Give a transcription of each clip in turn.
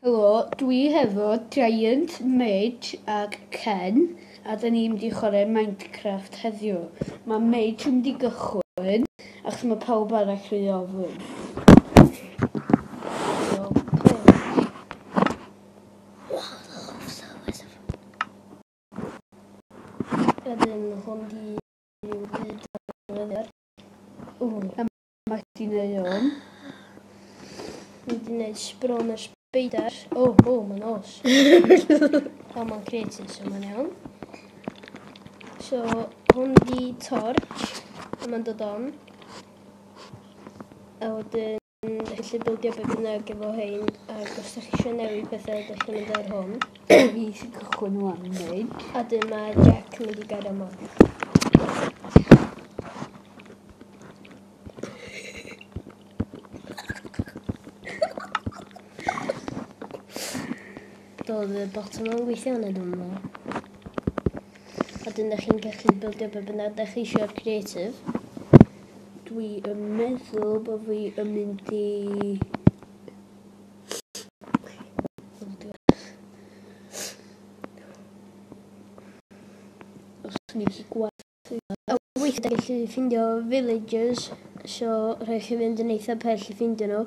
Helo, dwi hefo Giant, Mage ag Ken, a da ni'n mynd i chwarae Minecraft heddiw. Mae Mage yn mynd i gychwyn, achos mae pawb arall rhy ofn. So, play. Wedyn hwn di ryw byd diweddar. O, A mae di neud hwn. Dwi di wneud spawner spider. O, o, mae'n nos. O, mae'n creative, so mae'n iawn. So, hwn di torch. A mae'n dod on. A wedyn, dych chi'n gallu bildio be bynnag efo hein. Ac os ydych chi eisiau newid pethau, dych chi'n mynd ar hwn. Fi sy'n cychwyn wan, Mage. A dyn mae Jack yn mynd i gario ymlaen. Doedd y botwm yn gweithio yna, dwi'n meddwl. A dyn dych chi'n gallu bildio be bynnag dych chi eisiau ar creative. Dwi yn meddwl bod fi yn mynd i Bildio. Os ni'n gallu gwerthu. A weithiau dych chi'n gallu ffindio villagers, so rhaid chi fynd yn eitha pell i ffindio nhw.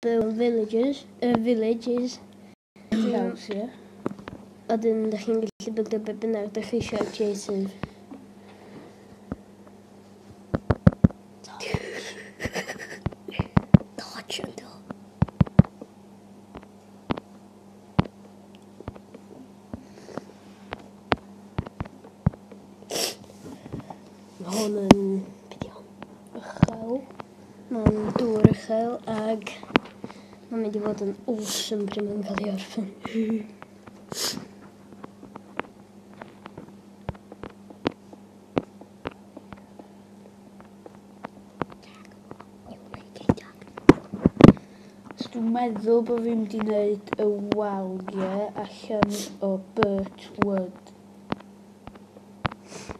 Byw villagers, villages. House, ie. A dyn dych chi'n gallu bildio be bynnag dych chi eisiau ar creative. Torch. Torch yn do. Mae hwn yn... Be di hwn? Uchel. Mae'n dŵr uchel ag mae'n mynd i fod yn awesome pryd mae'n cael ei orffen. Jack, you make it, Jack. So dwi'n meddwl bod fi'n mynd i wneud y wal, ie, allan o birch wood.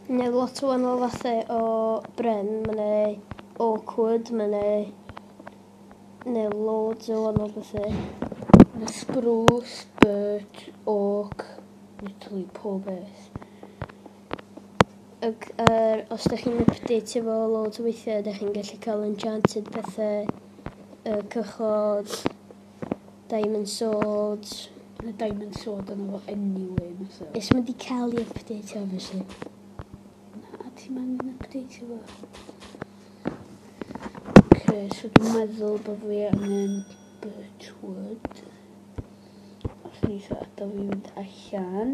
Neu lot o wahanol fathau o bren. Mae yna oak wood, mae yna neu loads o wahanol bethau. Mae spruce, birch, oak, literally pob beth. Ac os da chi'n update efo loads o weithiau, da chi'n gallu cael enchanted pethau, cychod, diamond swords. Mae diamond sword yn efo anyway, so. Yes, mae di cael ei update, obviously. Na, ti'n angen update efo. Okay, so dwi'n meddwl bod fi angen birch wood. Os ni eisiau adael fi fynd allan.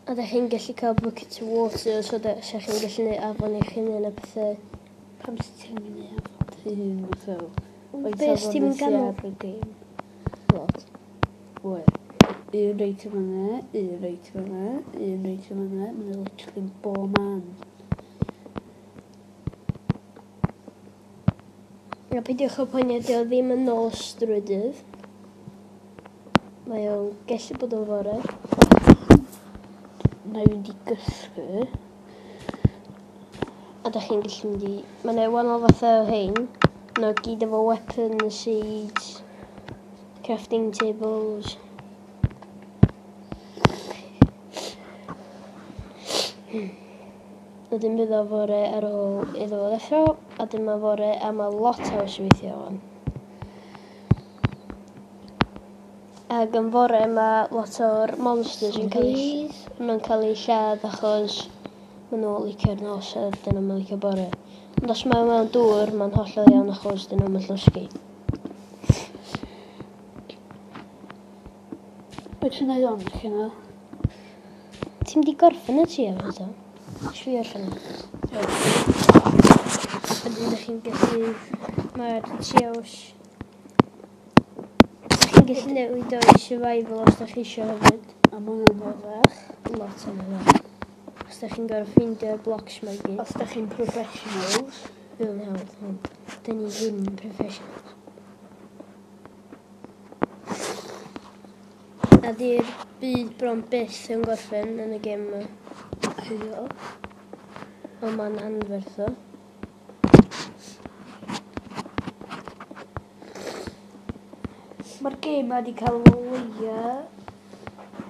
A da chi'n gallu cael bucket of water, so da sa chi'n gallu neud afon eich hunan a pethau. Pam sy'n ti'n mynd i afon dy hun, so? Faint Be os afon ti'n sy ganol? ar y game? Lot. Wel, un reit yn fan'na, un reit yn fan'na, un reit yn fan'na. Mae'n literally bob man. A peidiwch â poeni, dydi o ddim yn nos drwy dydd. Mae o'n gallu bod yn fore. Na i fynd i gysgu. A da chi'n gallu mynd i... Mae yna wahanol fathau o hein. Mae nhw gyd efo weapon seeds, crafting tables. Wedyn bydd o fore ar ôl iddo fo ddeffro, a dyma fore a mae lot haws i weithio wan. Ac yn fore mae lot o'r monsters yn cael eu Zombies. ma' nhw'n cael eu lladd achos maen nhw'n licio'r nos a dyn nhw'n licio bore. Ond os mae mewn dŵr, mae'n hollol iawn achos dyn nhw'n llosgi. Be ti'n neud o'n allan o? Ti'n mynd i gorffen y tŷ efo to? Sbio allan o. Wedyn dych chi'n gallu... Mae'r house... Dych chi'n gallu newid o i survival os dych chi eisiau hefyd. A ma' hwnna'n anoddach. Lot yn anoddach. Os dych chi'n gorfod ffeindio'r blocks ma i gyd. Os dych chi'n professionals. Bydd yn hawdd, ond dyn ni ddim yn professionals. A di'r byd bron byth yn gorffen yn y gêm yma. Helo. Ond mae'n anferth o. Mae'r gêm ma wedi cael o leia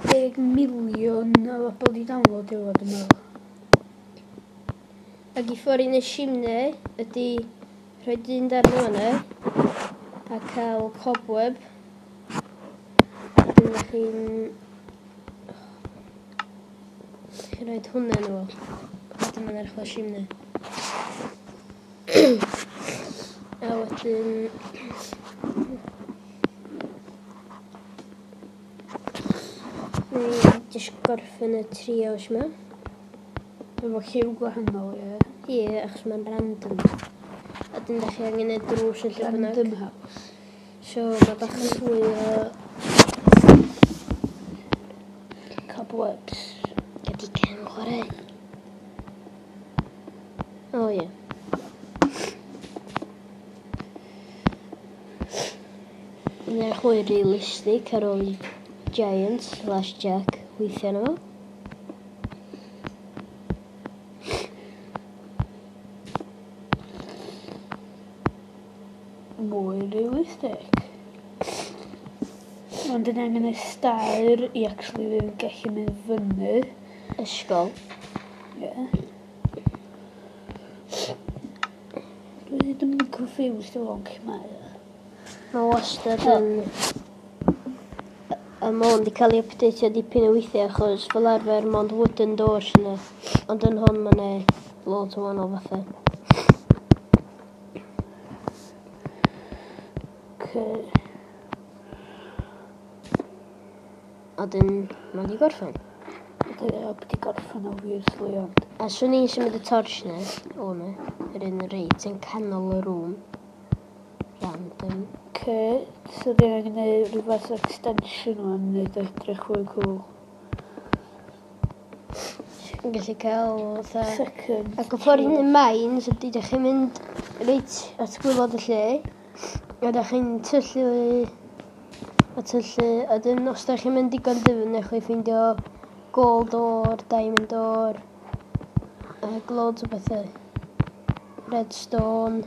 10 miliwn o bobl wedi downloadio fo, dwi'n meddwl. Ac i ffordd i wneud chimney ydy rhoi dyn darn o yna a cael cobweb. A dyn chi'n rhoi hwnna yn fo. A dyn mae'n edrych fel chimney. A wedyn ni jyst gorffen y treehouse yma. Efo lliw gwahanol, ie. Ie, achos mae'n random. A dyn da chi angen neud drws yn lle bynnag. Random house. So mae bach yn fwy o Cobwebs. Gadi Ken chwarae. O ie. Mae'n edrych mwy realistig ar ôl i Giant slash Jack weithio arno fo. Mwy realistic. Ond dyn ni angen y stair i actually ddim gallu mynd fyny. Ysgol. Ie. Dwi ddim yn confused efo lle mae o. Mae wastad yn... A mae hwn wedi cael ei updateio dipyn o weithiau achos fel arfer mond wooden doors yna. Ond yn hwn mae 'na lot o wahanol fathau. Okay. A dyn mae wedi gorffen. Ydy, o, wedi gorffen obviously, ond... A swn i'n symud y torch na, o na, yr un reit yn canol y room. Random. Okay, so dyn angen gwneud rhyw fath o extension o'n wneud o edrych fwy cool. Yn gallu cael fatha... Second. Ac y ffordd i wneud mines ydy dych chi'n mynd reit at gwaelod y lle. A dych chi'n tyllu a tyllu. A dyn os dych chi'n mynd digon dyfn, newch chi ffeindio gold ore, diamond ore, ac loads o bethau. Redstone.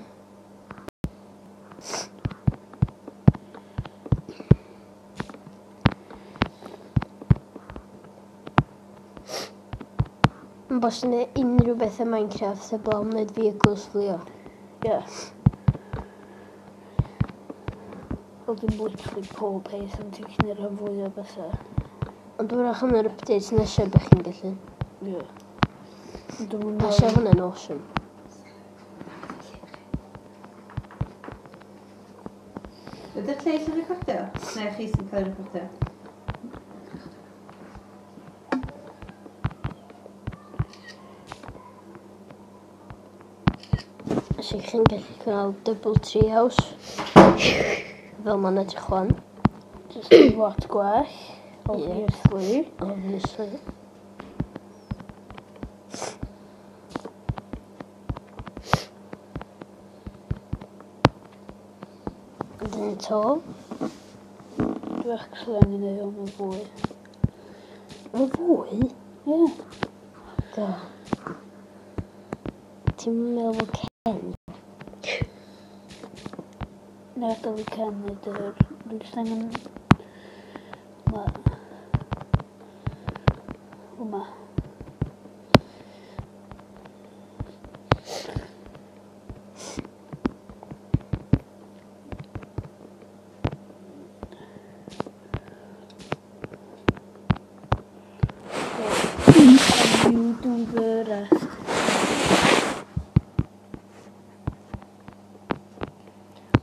Yn bosib wneud unrhyw beth yn Minecraft heblaw am wneud vehicles fflio. Ie. Wel, dim literally pob peth, ond ti'n gallu gwneud rhan fwy o bethau. Ond wrach yn yr update nesaf bych chi'n gallu. Ie. Ond dwi'm yn A se meddwl... hwnna'n awesome. Ydy'r lleill yn recordio? Neu chi sy'n cael ei recordio? So chi'n gallu cael double tree house. Fel ma'n edrych wan. Just lot gwell, obviously. Obviously. Dyn to. Dwi actually angen neud hwn yn fwy. Yn fwy? Ie. Do. Ti'n meddwl bod Ken? Na, dyli Ken neud yr... Dwi jyst angen... Ma... Hwma. And you do the rest.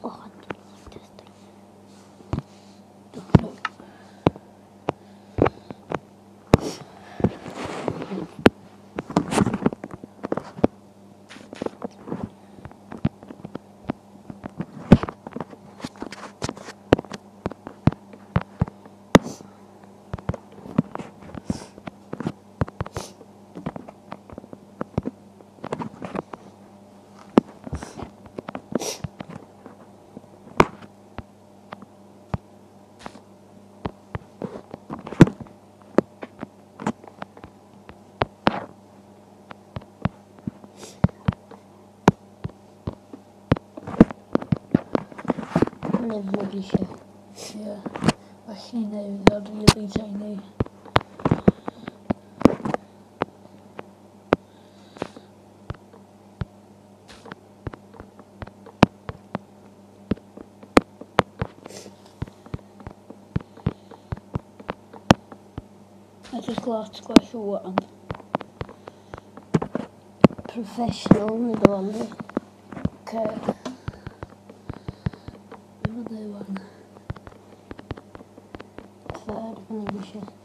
Oh, dwi'n just... Neu fydd eisiau. Ie. Well ni wneud o'n really tiny. Edrych lot gwell ŵan. Professional, nid o fan. Oce. Be mae'n dweud ŵan? Fair, fydd eisiau.